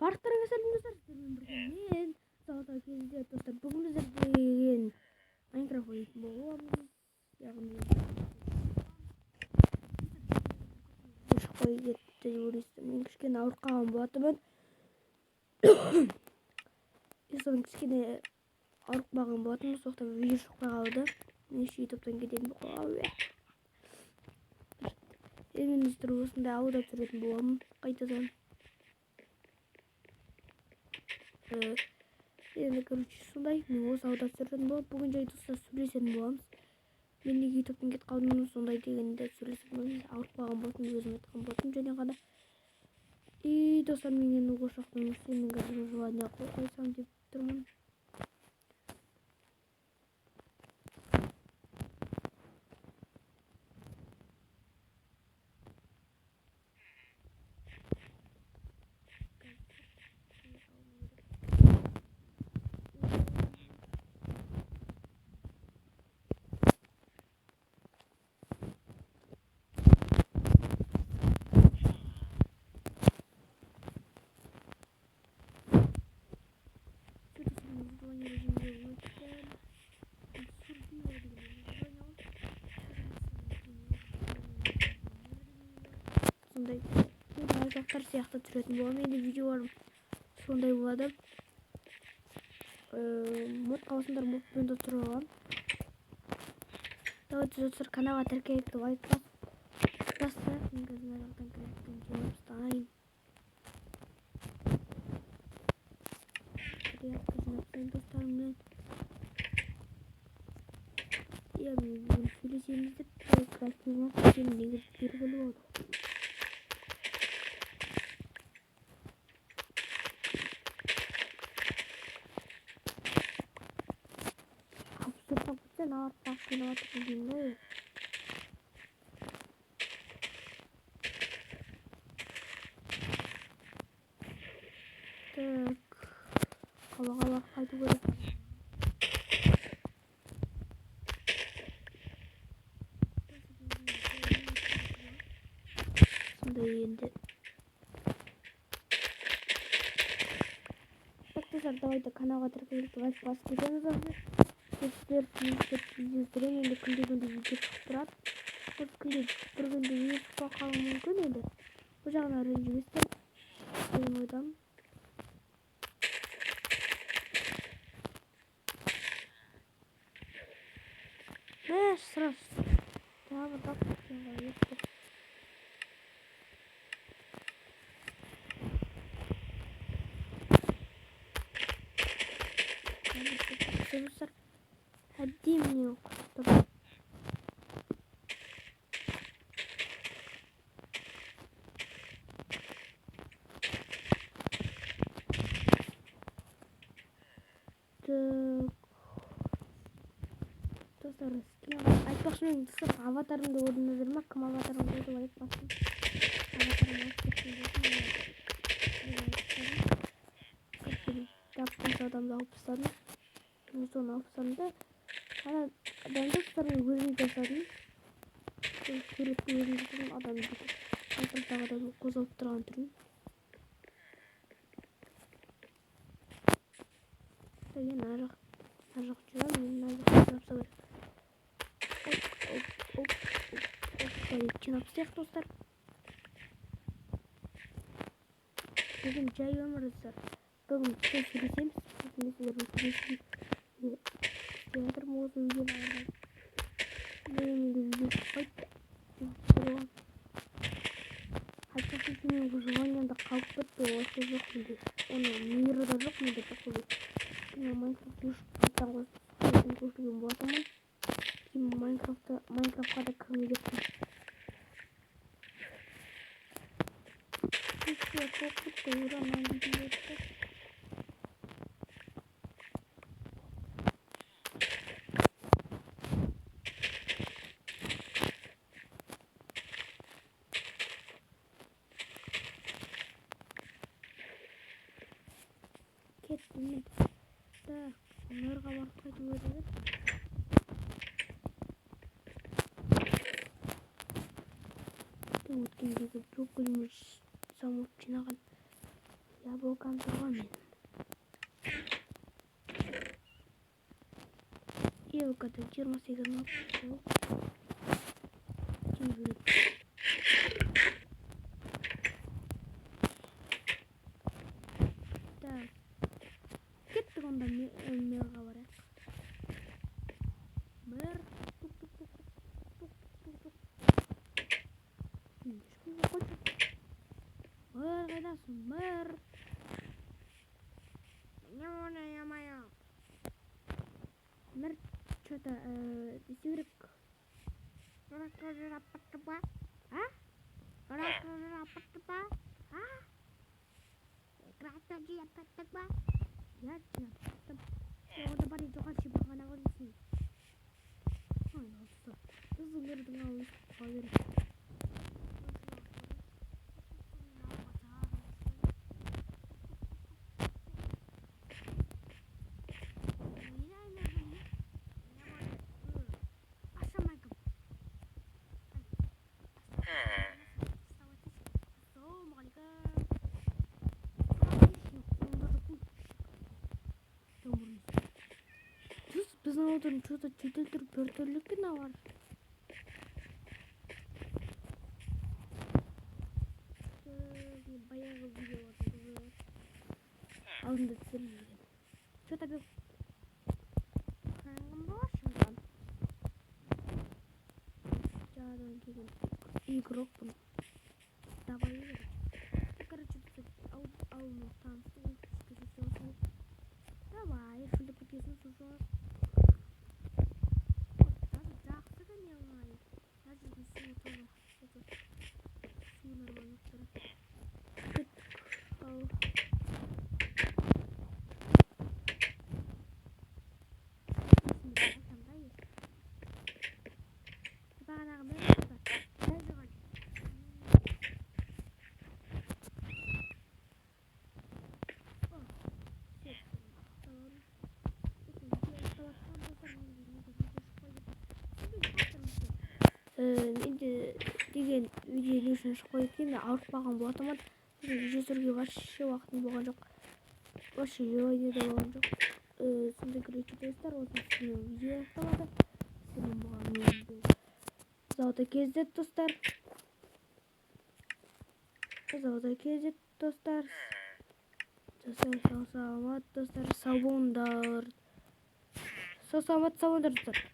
Барлықтарыңызға сәлем, достар! Сіздермен бірге мен, Золотой Кездер, достар. Бүгін біздер деген Майнкрафт ойнайтын боламыз. Яғни шықпай кетті деп ойлайсыздар. Мен кішкене ауырып қалған болатынмын. Содан кішкене ауырып қалған болатынмын, сондықтан видео шықпай қалды. Мен еще ютубтан кететін болып қалғанмын. Енді мен, достар, осындай ауылда түсіретін боламын қайтадан. Енді, короче, сондай мен осы ауылда түсіретін боламын. Бүгін жай, достар, сөйлесетін боламыз. Мен неге ютубтан кетіп қалдым, сондай дегенде сөйлесетін боламыз. Ауырып қалған болатын, өзім айтқан болатынмын және ғана. И, достар, мен енді осы жақтан өтсем, мен қазір выживание қойсам деп тұрмын. Выживание режимге өттім. Survival деген выживание ғой. Сондай жақтар сияқты түсіретін боламын. Енді видеоларым сондай болады. Мод қаласыңдар, модпен де түсіре аламын. Давайте, достар, каналға тіркеліп, лайк басып бастайық. Мен қазір мына жақтан кіретін жинап тастайын. Грядка жинап тастайын достарыммен. Иә, мен бүгін сөйлесеміз деп грядка жинап кетемін, негізі белгілі болды. 64 алып кетсе, артық жинап жатырмын деймін да. Так, қалаға барып қайту керек. Сондай енді. Так, достар, давайте каналға тіркеліп, лайк басып кетеміз осы. Сіздер видео түсіремін енді, күнде күнде видео шығып тұрады. Осы күнде бір күнде видео шықпай қалуы мүмкін енді. Бұл жағына ренжіместер деген ойдамын. Мә, сразу тағы бір тап кеткен ғой, епті. Достар, әдемі құрттым. Так, достар, айтпақшы, мен, достар, аватарымды көрдіңіздер ма? Кім аватарын қойды, лайк бассын. Аватарым алып кеткен болсын. Жап адамды алып тастадым. Мен соны алып тастадым да, ана адамды, достар, мен өзім жасадым. Сол суретті өзім жасадым, адамды бүйтіп Майнкрафттағы адамның қозғалып тұрған түрін. Енді ана жақ, ана жақ жүремін, енді мына жаққа жинап тастау керек. Оп, оп, оп, оп, оп, деп жинап тастайық, достар. Бүгін жай өмір, достар. Бүгін біз сөйлесеміз. Мен сіздермен сөйлесейін деп жатырмын осы видеоны арнап. Мен видео шықпайды деп тұрған. Айтпақшы, менің выживаниямда қалып кетті, ол вообще жоқ менде. Оны миры да жоқ менде, походу. Мен Майнкрафт өшіп қайтадан қосып көшірген болатынмын. Кейін Майнкрафтқа да кірмей кеттім. Көп кетті, ураннан дейтін болды. Кеттім мен. Так, мэрға барып қайту керек еді. Өткендегі бүкіл замок жинаған яблоко. ВК-м тұр ғой менің. И ВК-да 28 мың болып жібереді. Так, кеттік онда, мэрға барайық. Мэр, тук тук тук тук тук тук. Ешкім жоқ қой. Мэр, қайдасың, мэр? Мэр, что-то не істеу керек? А? А? Я онда бар, жоғары бағана ғой дейсің. Ой, достар, біздің мэрдің ауылы қала береді. Ассалаумағалейкум. Түс, біздің ауылдан что-то жедел тұрып біртүрлі екен мыналар. Баяғы видеоларда алдында түсіріп жүрген. Что-то бір шындан. Жаңадан келген игрокпын. Давай. Короче, ауылмен таныстық. Давай, шөлдеп кетесің, су жоқ. Жақсы да не оңай. Мына жерде су таза. Су нормально тұр. Кеттік. Ал. Қандай? Бағанағы мен дәл жоғары. О, все. Менде деген видео не үшін шықпай кеткен? Мен ауырып қалған болатынмын. Видео түсіруге вообще уақытым болған жоқ, вообще желание де болған жоқ. Сондай, короче, достар, осы видео аяқталады. Сіздермен болған мен бұл Золотой кездет, достар. Золотой кездет, достар. Достар, сау саламат, достар, сау болыңдар. Сау саламат, сау болыңдар, достар.